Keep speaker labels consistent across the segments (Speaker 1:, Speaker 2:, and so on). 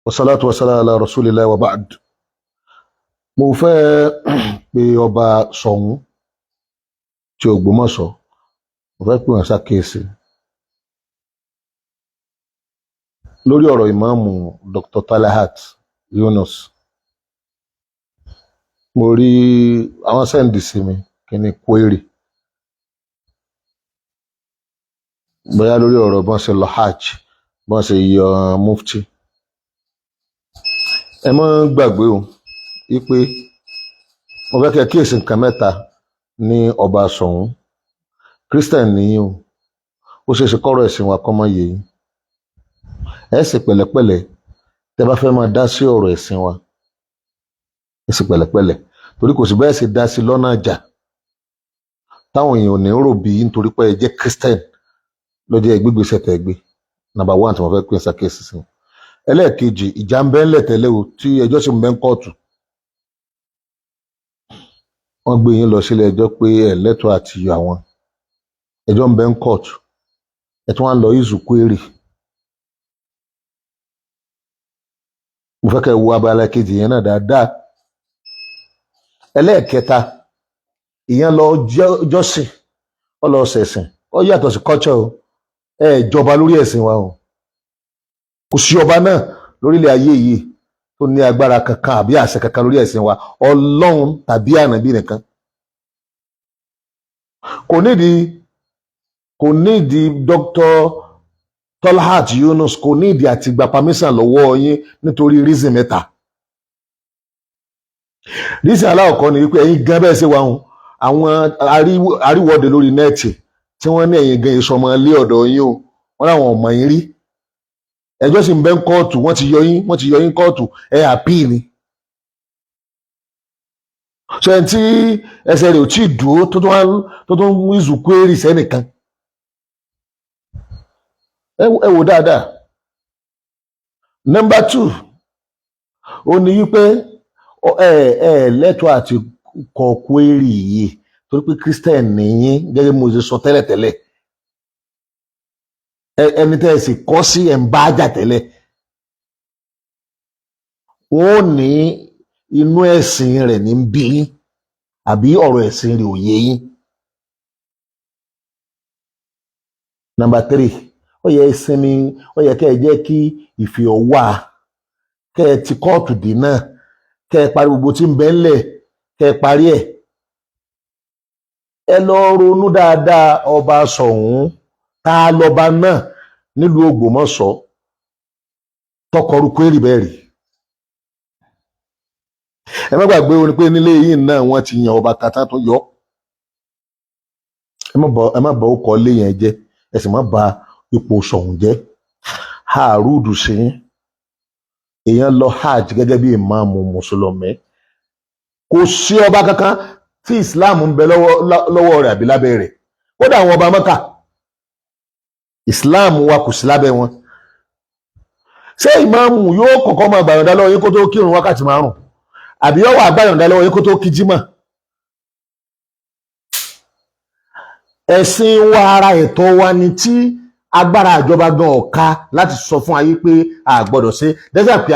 Speaker 1: Wasalaatu wasalaam ala rasulillah wa ba'd. Mo fẹ́ pe ọba Ṣọ̀ún tí Ògbómọ̀ṣọ́, mo fẹ́ pè wọ́n ṣàkíyèsí lórí ọ̀rọ̀ ìmáàmù Dr. Talahat Yunus. Mo rí àwọn sẹ́ǹdì sí mi kí ni query bóyá lórí ọ̀rọ̀ bọ́n ṣe lọ hajj, bọ́n ṣe yọ mufti. Ẹ má gbàgbé o wípé mo fẹ́ kẹ́ kíyèsí nǹkan mẹ́ta ní ọba Ṣọ̀ún. Christian nìyí o, ó ṣeé ṣe kọ́rọ̀ ẹ̀sìn wa kọ́ mọ́ yé yín. Ẹ ṣe pẹ̀lẹ́pẹ̀lẹ́ tẹ́ bá fẹ́ máa dá sí ọ̀rọ̀ ẹ̀sìn wa, ẹ ṣe pẹ̀lẹ́pẹ̀lẹ́, torí kò sí bẹ́ẹ̀ ṣe dá sí lọ́nà àjà táwọn èèyàn ò ní rò bí nítorí pé ẹ jẹ́ Christian ló jẹ́ gbígbèsè tẹ́ gbé. Number one tí mo fẹ́ pín ṣàkíyèsí sí. Ẹlẹ́ẹ̀kejì, ìjà ń bẹ ńlẹ̀ tẹ́lẹ̀ o, tí ẹjọ́ sì ń bẹ ń kóòtù. Wọ́n gbé yín lọ sílé ẹjọ́ pé ẹ lẹ́tọ̀ọ́ àti yọ àwọn, ẹjọ́ ń bẹ ń kóòtù, ẹ tún wá ń lọ issue query. Mo fẹ́ kẹ́ ẹ wo abala kejì yẹn náà dáadáa. Ẹlẹ́ẹ̀kẹta, ìyẹn lọ jọ́sìn, ó lọ ṣẹ̀sìn, ó yàtọ̀ sí culture o. Ẹ jọba lórí ẹ̀sìn wa o. Kò sí ọba náà lórílẹ̀ ayé yìí tó ní agbára kankan àbí àṣẹ kankan lórí ẹ̀sìn wa, Ọlọ́run tàbí ànábì nìkan. Kò nídìí Dr. Tolhat Yunus, kò nídìí àti gba permission lọ́wọ́ yín nítorí reason mẹ́ta. Reason aláwọ̀kọ́ ni wípé ẹ̀yin gan bẹ́ẹ̀ ṣe wà hùn, àwọn àríwọ̀de lórí nẹ́ẹ̀tì tí wọ́n ní ẹ̀yin gan ìsọmọ ilé ọ̀dọ̀ yín o, wọ́n láwọn ọmọ yín rí. Ẹjọ́ sì ń bẹ ń kóòtù, wọ́n ti yọ yín, wọ́n ti yọ yín kóòtù, ẹ àpíì ni. Ṣe tí ẹsẹ̀ rẹ̀ ò tí ì dúró tó tún ń wíṣù query sẹ́nìkan. Ẹ wò dáadáa. Number two, ó ní wípé ẹ lẹ́tọ̀ọ́ àti kọ query yìí torí pé Christian nìyín, gẹ́gẹ́ bí mo ṣe sọ tẹ́lẹ̀tẹ́lẹ̀. Ẹni tẹ́ ẹ sì kọ́ sí ẹ̀ ń bá jà tẹ́lẹ̀, wọ́n ò ní inú ẹ̀sìn rẹ̀ ní bí yín àbí ọ̀rọ̀ ẹ̀sìn rẹ̀ ò yé yín. Number three, ó yẹ ìsinmi, ó yẹ kẹ́ ẹ jẹ́ kí ìfẹ́ ọ wà, kẹ́ ẹ ti kóòtù dé náà, kẹ́ ẹ parí gbogbo tí ń bẹ ńlẹ̀, kẹ́ ẹ parí ẹ̀. Ẹ lọ ronú dáadáa. Ọba Ṣọ̀ún, ta lọba náà nílùú Ògbómọ̀ṣọ́ tọkọrù query bẹ́ẹ̀ rí? Ẹ má gbàgbé o ní pé nílé yìí náà wọ́n ti yan ọba kan tán tó yọ. Ẹ má bà ọkọ̀ ilé yẹn jẹ́, ẹ sì má bà ipò Ṣọ̀ún jẹ́. Àrùdù sí èèyàn lọ hajj gẹ́gẹ́ bí ìmáàmù mùsùlùmí, kò sí ọba kankan tí Islam ń bẹ lọ́wọ́ rẹ̀ àbí lábẹ́ rẹ̀. Kódà àwọn ọba Mẹ́kà, Islam wa kò sí lábẹ́ wọn. Ṣé ìmáàmù yóò kọ́kọ́ máa gbàyànjá lọ́wọ́ yín kó tó kírun wákàtí márùn, àbí yóò wà gbàyànjá lọ́wọ́ yín kó tó kí jímọ̀? Ẹ̀sìn wa, ara ẹ̀tọ́ wa ni tí agbára ìjọba gan ọ̀ka láti sọ fún ayé pé a gbọ́dọ̀ ṣe dẹ́sẹ̀ pé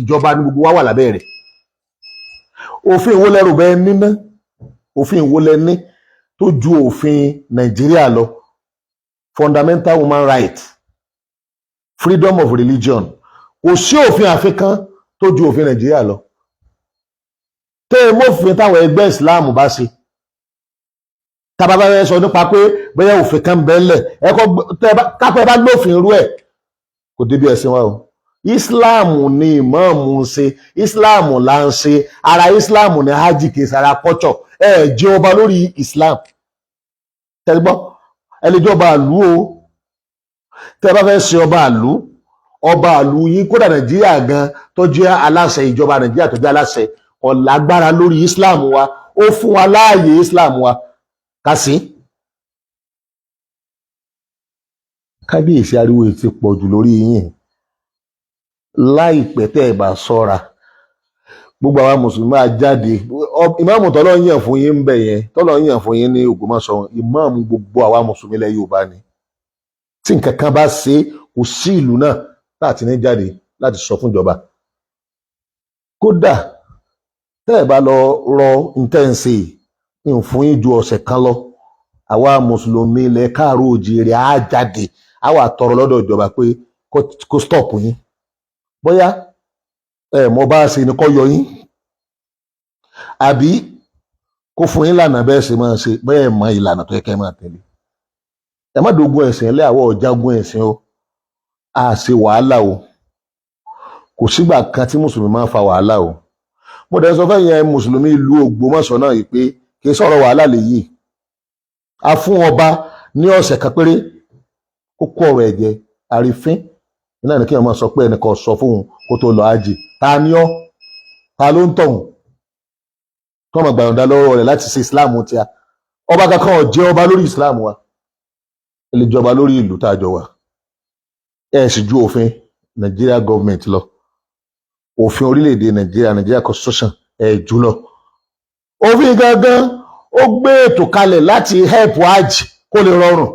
Speaker 1: ìjọba ní gbogbo wa wà lábẹ́ rẹ̀. Òfin ìwo lẹ́rù bẹ́ẹ̀ níná? Òfin ìwo lẹ ní tó ju òfin Nàìjíríà lọ? Fundamental human right, freedom of religion, kò sí òfin àfikán tó ju òfin Nàìjíríà lọ. Tẹ́ ẹ mọ́fin táwọn ẹgbẹ́ Islam bá ṣe, tábà bá fẹ́ sọ nípa pé bóyá òfin kan bẹ́ẹ̀ lẹ̀, ẹ̀kọ́ kápẹ́ bá lófin irú ẹ̀, kò débi ẹ̀sìn wa o. Islam ni ìmáàmù ń ṣe, Islam là ń ṣe, ara Islam ni hajj, kì í sara culture. Ẹ jẹ́ ọba lórí Islam, tẹ́lẹ̀ ẹ lè jọba àlú o. Tẹ́ bá fẹ́ ṣe ọba àlú, ọba àlú yín, kódà Nàìjíríà gan tó jẹ́ aláṣẹ, ìjọba Nàìjíríà tó jẹ́ aláṣẹ kò lágbára lórí Islam wa. Ó fún wa láàyè Islam wa ká sí. Kábíyèsí, ariwo yìí ti pọ̀ jù lórí yín. Láìpẹ́ tẹ́ ẹ bá ṣọ́ra, gbogbo àwa mùsùlùmí á jáde. Ìmáàmù tọ́lọ́ yàn fún yín ń bẹ̀ yẹn, tọ́lọ́ yàn fún yín ní Ògbómọ̀ṣọ́, ìmáàmù gbogbo àwa mùsùlùmí ilẹ̀ Yorùbá ni. Tí nǹkan kan bá ṣe, kò sí ìlú náà láti ní jáde láti sọ fún ìjọba. Kódà tẹ́ ẹ̀ bá lọ rọ ntẹ́ǹsì ń fún yín ju ọ̀sẹ̀ kan lọ, àwa mùsùlùmí ilẹ̀ káàró òjìrì á jáde, á wà tọrọ lọ́dọ̀ ìjọba pé kó stop yín. Bóyá ẹ mọ bá a ṣe ni kó yọ yín, àbí kó fún yín lànà bẹ́ẹ̀ ṣe máa ṣe bẹ́ẹ̀ mọ ìlànà tó yẹ kẹ́ máa tẹ̀lé. Ẹ má dogun ẹ̀sìn ẹlẹ́, àwọ̀ ọ̀jágun ẹ̀sìn o, a ṣe wàhálà o. Kò sígbà kan tí mùsùlùmí máa ń fa wàhálà o. Mo dẹ̀ sọ fẹ́yìn mùsùlùmí ìlú Ògbómọ̀ṣọ́ náà yìí pé kì í sọ̀rọ̀ wàhálà lèyí. A fún ọba ní ọ̀sẹ̀ kan péré kó kó ọ̀rọ̀ ẹ̀jẹ̀ àrífín iná ní kí wọ́n máa sọ pé ẹnìkan sọ fóun kó tó lọ ájì. Ta ni ọ́? Ta ló ń tọ̀hún kí wọ́n máa gbàyànjá lọ́wọ́ rẹ̀ láti ṣe Islam tíá? Ọba kankan ò jẹ́ ọba lórí Islam wa. Ẹ lè jọba lórí ìlú tá a jọ wà, ẹ sì ju òfin Nigeria government lọ, òfin orílẹ̀-èdè Nàìjíríà, Nigeria constitution, ẹ jù lọ. Òfin gangan ó gbé ètò kalẹ̀ láti help hajj kó lè rọrùn.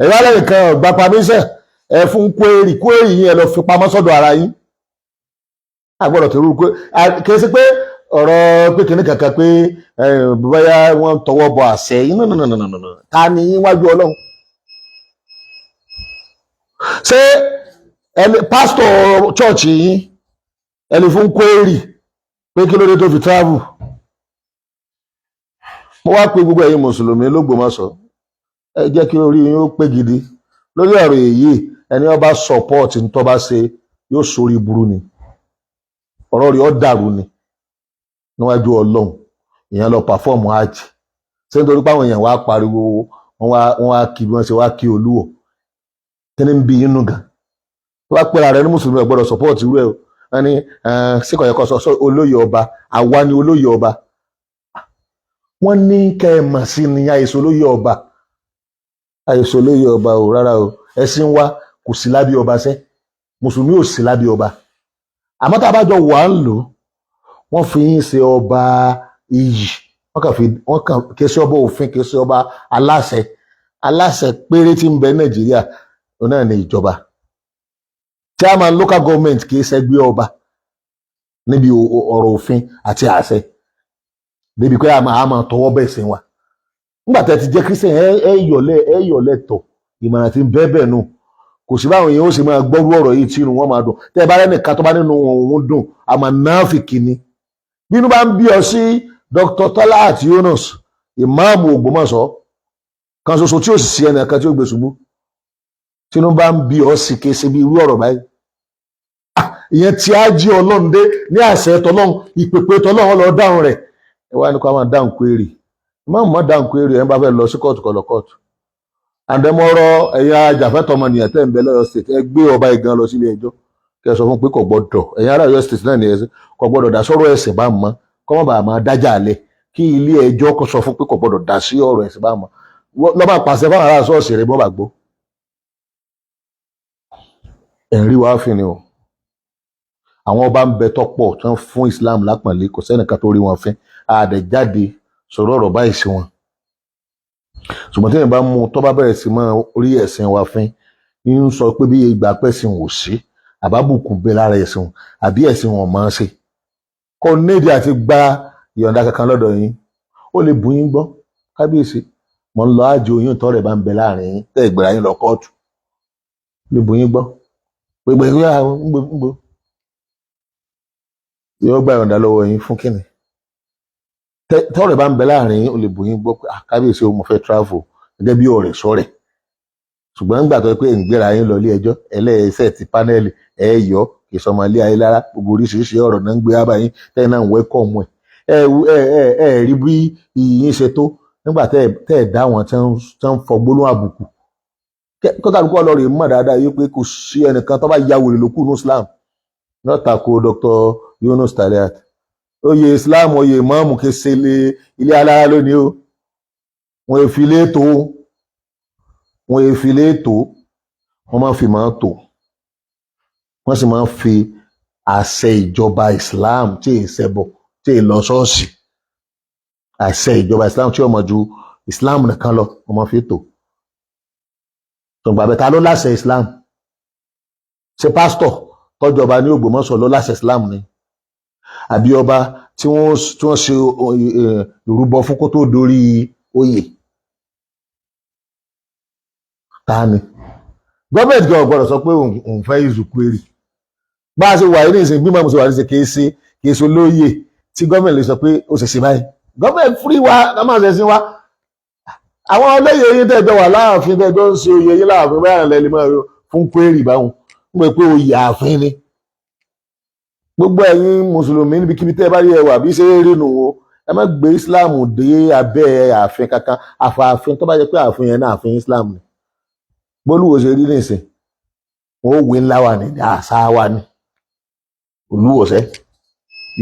Speaker 1: Ẹ̀rọ alẹ́ nìkan gba permission ẹ fún query. Query yín, ẹ lọ fi pamọ́ sọ́dọ̀ ara yín. Àgbọ̀dọ̀ tó rú pé kì í ṣe pé ọ̀rọ̀ pé kìnnì kankan pé bóyá wọ́n tọwọ́ bọ àṣẹ yín. No, no, no, no, no. Ta ni yín wájú Ọlọ́run? Ṣé ẹni pásítọ̀ church yín ẹni fún query pé kí ló dé tó fi travel? Mo wá pé gbogbo ẹ̀yin mùsùlùmí l'Ógbómọ̀ṣọ́, ẹ jẹ́ kí orí yín ó pé gidi lórí ọ̀rọ̀ èyí. Ẹni ó bá support ní tó bá ṣe yóò sórí burú ni, ọ̀rọ̀ rẹ̀ ó dàrú ni níwájú Ọlọ́run. Èèyàn lọ perform hajj, ṣé nítorí pé àwọn èèyàn wá pariwo, wọ́n wá kí bí wọ́n ṣe wá kí Olúwo, kí ni ń bí inú gan? Tó bá pẹ́ra rẹ ní mùsùlùmí, ò gbọ́dọ̀ support irú ẹ̀ o. Wọ́n ní síkọ̀yẹ́kọ̀ sọ olóyè ọba, àwa ni olóyè ọba. Wọ́n ní kẹ́ ẹ mọ̀ sí ni àìsàn olóyè ọba, àìsàn olóyè ọba o, rárá o. Ẹ̀sìn wa kò sí lábẹ́ ọba sẹ́, mùsùlùmí ò sí lábẹ́ ọba. Àmọ́ tá a bá jọ wà ń lò, wọ́n fi yín ṣe ọba iyì, wọ́n kàn fi wọ́n kàn kì í ṣe ọba òfin, kì í ṣe ọba aláṣẹ. Aláṣẹ péré tí ń bẹ Nàìjíríà, òun náà ní ìjọba. Chairman local government kì í ṣẹgbẹ́ ọba níbi ọ̀rọ̀ òfin àti àṣẹ, débi pé a máa tọwọ́ bẹ̀ sí wa. Nígbà tẹ́ ti jẹ́ Christian, ẹ yọ̀lẹ̀ tọ̀. Ìmọ̀ràn tí ń bẹ́ẹ̀ bẹ́ẹ̀ nù. Kò sí báwọn èèyàn ó sì máa gbọ́rú ọ̀rọ̀ yìí tí inú wọn máa dùn. Tẹ́ ẹ bá rẹ́nìkan tó bá nínú òun dùn, àmọ́ náàfìkì ni. Bínú bá ń bí ọ sí Dr. Talat Yunus, ìmáàmù Ògbómọ̀ṣọ́ kan ṣoṣo tí ó sì sí ẹnìkan tí ó gbé ṣubú, tínú bá ń bí ọ sí kése bí irú ọ̀rọ̀ báyìí, ìyẹn tí á jí Ọlọ́run dé ní àṣẹ tọlọ́run, ìpèpè tọlọ́run lọ dáhùn rẹ̀. Ẹ wá ní kó máa dáhùn query, ìmáàmù má dáhùn query. Ẹ bá fẹ́ lọ sí kóòtù, kó lọ kóòtù. Àǹdẹ́mọ́rọ́ ẹ̀yin ajàfẹ́tọ̀ọmọnìyàn tẹ́ ń bẹ lọ́yọ̀ State, ẹ gbé ọba ìgan lọ sílé ẹjọ́, kẹ́ ẹ sọ fún pé kò gbọ́dọ̀, ẹ̀yin ará Ọ̀yọ́ State náà ní ẹsẹ̀, kò gbọ́dọ̀ dá sọ́rọ̀ ẹ̀sìn bá mọ́, kọ́ mọ́ bàa máa dájà alẹ̀. Kí ilé ẹjọ́ kó sọ fún pé kò gbọ́dọ̀ dá sí ọ̀rọ̀ ẹ̀sìn bá mọ́, lọ́ba pàṣẹ fáwọn ará ṣọ́ọ̀ṣì rẹ̀ bọ́ bá gbọ́. Ẹ̀rí wàá fi ni o. Àwọn ọba ń bẹ tọ́pọ̀ tí wọ́n fún Islam lápọ̀nlé, kò sẹ́nìkan tó rí wọn fín àdẹ̀jáde sọ̀rọ̀ ọ̀rọ̀ báyìí sí wọn. Ṣùgbọ́n tí èèyàn bá mú tó bá bẹ̀rẹ̀ sí máa rí ẹ̀sìn wa fín, ń sọ pé bí ìgbà pẹ̀sìn ò sí, àbábùkù bẹ lára ẹ̀sìn, àbí ẹ̀sìn wọn máa ń ṣe, kò nídìí àti gba ìyọ̀ǹda kankan lọ́dọ̀ yín. Ó lè bù yín gbọ́, kábíyèsí, mọ̀ ń lọ àjò yín, tọ́rẹ̀ bá ń bẹ láàrin yín tẹ́ ìgbéra yín lọ kóòtù, lè bù yín gbọ́ gbogbo ìwé àwọn ń gbó yóò gba ìyọ̀ǹda lọ́wọ́ yín fún kíni? Tọ́rẹ̀ bá ń bẹ láàrin yín, ó lè bù yín gbọ́ pé, kábíyèsí o, mo fẹ́ travel, gẹ́gẹ́ bí ọ̀rẹ́ sọ̀rẹ́. Ṣùgbọ́n nígbà tó yẹ pé ń gbéra yín lọ ilé ẹjọ́, ẹlẹ́ẹ̀ṣẹ̀ ti panel ẹ yọ kì í sọmọ ilé ayé lára, gbogbo oríṣiríṣi ọ̀rọ̀ náà ń gbé wá báyìí, tẹ́yìn náà ń welcome ẹ̀. Ẹ ẹ ẹ rí bí iyì yín ṣe tó nígbà tẹ́ ẹ dá wọn tí wọ́n ń fọ gbólóhùn àbùkù. Kọ́kàlùkù ọlọ́run mọ̀ dáadáa yìí pé kò sí ẹnìkan tó bá ya wèrè lókù ní Islam náà tako Dr. Yunus Taliat. Oyè Islam, oyè ìmáàmù, kì í ṣe ilé alára lónìí o. Wọn èfi ilé tó, wọn èfi ilé tó, wọn máa fi máa tó, wọ́n sì máa ń fi àṣẹ ìjọba Islam tí èyí ṣẹbọ, tí èyí lọ ṣọ́ọ̀ṣì, àṣẹ ìjọba Islam tí ó mọ̀ ju Islam nìkan lọ, wọ́n máa fi tò. Tòǹgbà bẹ́ẹ̀, ta ló láṣẹ Islam? Ṣe pásítọ̀ Tọ́jọba ní Ògbómọ̀ṣọ́ ló láṣẹ Islam ni, àbí ọba tí wọ́n ṣe ìrúbọ fún kó tó dórí oyè? Ta ni gọ́ọ̀mẹ̀ntì gan gbọ́dọ̀ sọ pé òun fẹ́ issue query? Bá a ṣe wà ní ìsìn, bí màmú ṣe wà ní ìsìn, kìí ṣe olóyè tí gọ́ọ̀mẹ̀ntì lè sọ pé ó ṣe ṣe báyìí. Gọ́ọ̀mẹ̀ntì free wa ká máa ṣe sí wa. Àwọn olóyè yín tẹ́jọ wà láàfin, tẹ́jọ ń ṣe oyè yín láàfin báyà lẹ́lẹ́ máa fún query báwọn ń pè pé oyè ààfin ni. Gbogbo ẹ̀yin mùsùlùmí níbikíbi tẹ́ ẹ bá rí ẹ wà, bí ṣe rí nù o, ẹ má gbé Islam dé abẹ́ ààfin kankan, àfààfin tó bá jẹ́ pé ààfin yẹn náà, ààfin Islam ni. Bólúwo ṣe rí nìsín, wọn ó wé ńlá wà ní àṣà wa ni. Olúwo sẹ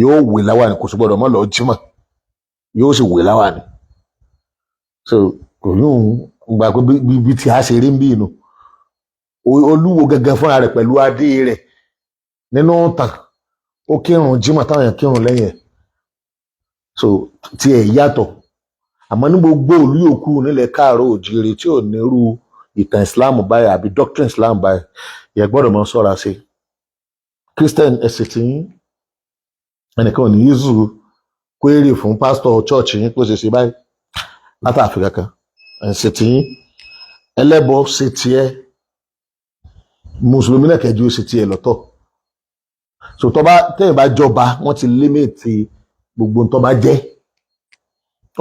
Speaker 1: yóò wé láwà ní, kò sì gbọdọ̀ mọ́ lọ jímọ̀, yóò sì wé láwà ní. So kò ní òun gbà pé bí tí a ṣe rí ń bí inú olúwo gẹ́gẹ́ fúnra rẹ̀ pẹ̀lú adé rẹ̀ nínú tàn, ó kírun jímọ̀ táwọn èèyàn kírun lẹ́yìn ẹ̀. So tí ẹ̀ yàtọ̀. Àmọ́ ní gbogbo ìlú yòókù nílẹ̀ káàárọ̀ òjìrè tí ò nírú ìtàn Islam báyìí àbí doctrine Islam báyìí, yẹ gbọ́dọ̀ mọ ṣọ́ra sí. Christian, ẹ̀sìn tí yín, ẹnìkan ò ní issue query fún pásítọ̀ church yín kó ṣe ṣe báyìí látàfin kankan. Ẹ̀sìn tí yín, ẹlẹ́bọ ṣe tiẹ̀, mùsùlùmí náà kẹjú ṣe tiẹ̀ lọ́tọ̀. So tó bá tẹ́yìn bá jọba, wọ́n ti limit gbogbo tó bá jẹ́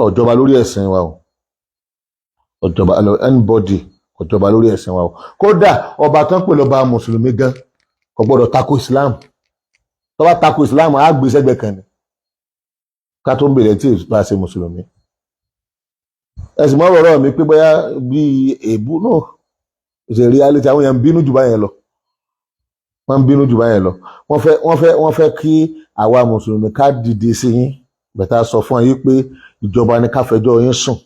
Speaker 1: ọ̀jọba lórí ẹ̀sìn wa o. Ọ̀jọba, anybody ọ̀jọba lórí ẹ̀sìn wa o. Kódà ọba tó ń pè lọ́ba mùsùlùmí gan kò gbọ́dọ̀ tako Islam. Tó bá tako Islam, á gbé sẹ́gbẹ̀ẹ́ kan ni ká tó ń bèrè tí èso bá ṣe mùsùlùmí. Ẹ̀sìn mọ́ ọ̀rọ̀ mi pé bóyá bíi èébú náà ṣe reality. Àwọn èèyàn ń bínú jù báyẹn lọ, wọ́n ń bínú jù báyẹn lọ. Wọ́n fẹ́ kí àwa mùsùlùmí ká dìde sí yín bẹ̀tà, sọ fún yín pé ìjọba ní ká fẹjọ́ yín sùn,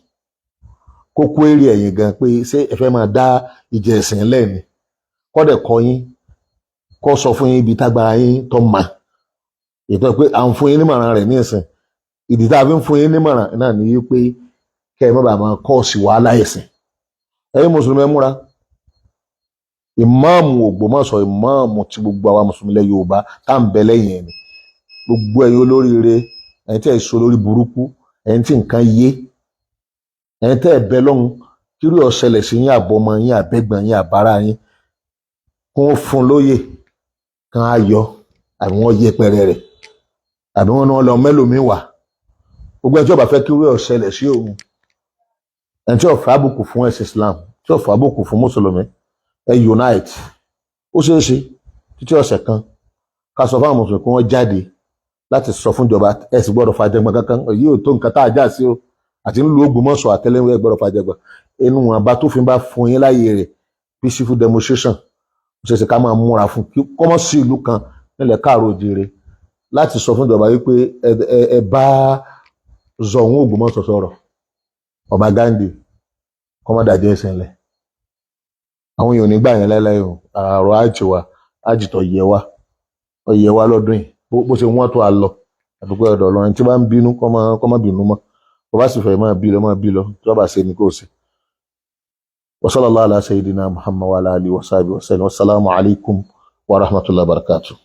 Speaker 1: kókó èrè ẹ̀yìn gan pé ṣé ẹ fẹ́ máa dá ìjẹ ẹ̀sìn lẹ́ni kọ́dẹ̀ kọ́ yín, kọ́ sọ fún yín ibi tágbára yín tó mà ètò pé à ń fún yín nímọ̀ràn rẹ̀ ní ìsìn. Ìdí tá a fi ń fún yín nímọ̀ràn náà ní yí pé kẹ́ ẹ má bàa máa kọ́ sí wàhálà ẹ̀sìn. Ẹ̀yin mùsùlùmí, ẹ múra. Ìmáàmù Ògbómọ̀ṣọ́, ìmáàmù tí gbogbo àwa mùsùlùmí lẹ̀ Yorùbá tá à ń bẹ lẹ́yìn ẹ̀ ni. Gbogbo ẹ̀yin olóríire, ẹ̀yin tí ẹ̀ sọ lórí burúkú, ẹ̀yin tí nǹkan yé, ẹ̀yin tẹ́ ẹ̀ bẹ lọ́hùn kírú ó ṣẹlẹ̀ sí yín, àbọ̀mọ yín, àbẹ́gbọ̀n yín, àbárà yín, kó fún lóyè kan á yọ, àbí wọ́n yẹpẹrẹ rẹ̀, àbí wọ́n náà lọ mẹ́lòmíì wà. Gbogbo ẹni tí ó bá fẹ́ kírú ó ṣẹlẹ̀ sí òun, ẹni tí ó fẹ́ àbùkù fún ẹ̀sìn Islam, tí ó fẹ́ àbùkù fún mùsùlùmí, ẹ unite. Ó ṣeé ṣe títí ọ̀sẹ̀ kan ká sọ fáwọn mùsùlùmí kí wọ́n jáde láti sọ fún ìjọba, ẹ sì gbọ́dọ̀ fàjẹgbọn kankan. Èyí ò tó nǹkan tá a já sí o. Àti nílùú Ògbómọ̀ṣọ́ àtẹlẹwẹ, ẹ gbọ́dọ̀ fàjẹgbọn inú wọn bá tó fi bá fún yín láàyè rẹ̀. Peaceful demonstration, ó ṣeé ṣe ká máa múra fún kí kọ́mọ́ sí ìlú kan nílẹ̀ káàró òjìrè láti sọ fún ìjọba wípé ẹ bá Ṣọ̀ún Ògbómọ̀ṣọ́ sọ̀rọ̀, ọba Ghandi, kọ́mọ́dàjẹ́ ẹsẹ̀ ńlẹ̀. Àwọn èèyàn ò ní gbà yẹn láéláé o. Àrò àjì wa, àjì tó yẹ wa, ó yẹ wa lọ́dún yìí. Bó ṣe wọ́n tó a lọ, àdúgbò ọ̀dọ̀ Ọlọ́run. Tí bá ń bínú, kó má bínú mọ́. Bó bá sì fẹ́ máa bí lọ, máa bí lọ. Tí wọ́n bá ṣe ni kò ṣe. Wa sallallahu ala sayyidina Muhammad wa ala alihi wa sahbihi wa sallam. Wassalamu alaikum wa rahmatullahi wa barakatuh.